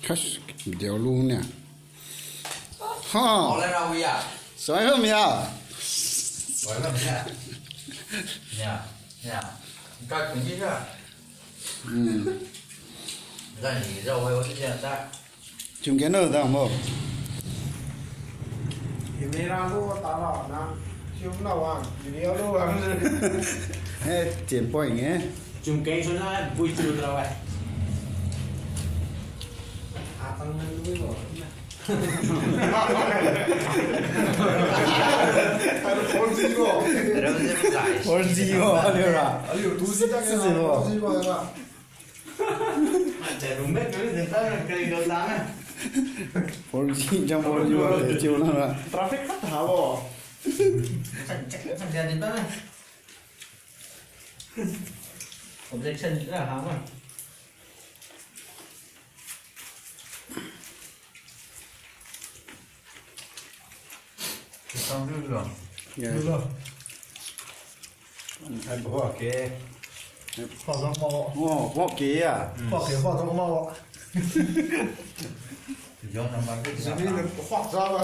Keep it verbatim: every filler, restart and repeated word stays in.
Kas, video lu ne. Ha. Sai ham ya. Hmm. Chum kena da mo. Camera lu ta la na. Chum na wa, video lu wa. Eh, chen poi nge. Chum keng suna bui chu tra wa. Atang na lu wa. Four G bo. Four G bo, aliu ra. Aliu two G ta, four G bo ba. Four G jam four G ba, te chiu na ra. Traffic khat ha bo. Objection ra ha ma. Tang lu lo. Ya. Lu lo. Ai, bo ke. Hua zang ma. Oh, bo ke ya. Hua ke, hua zang ma. Jong na ma ke. Sini ni hua zang ma.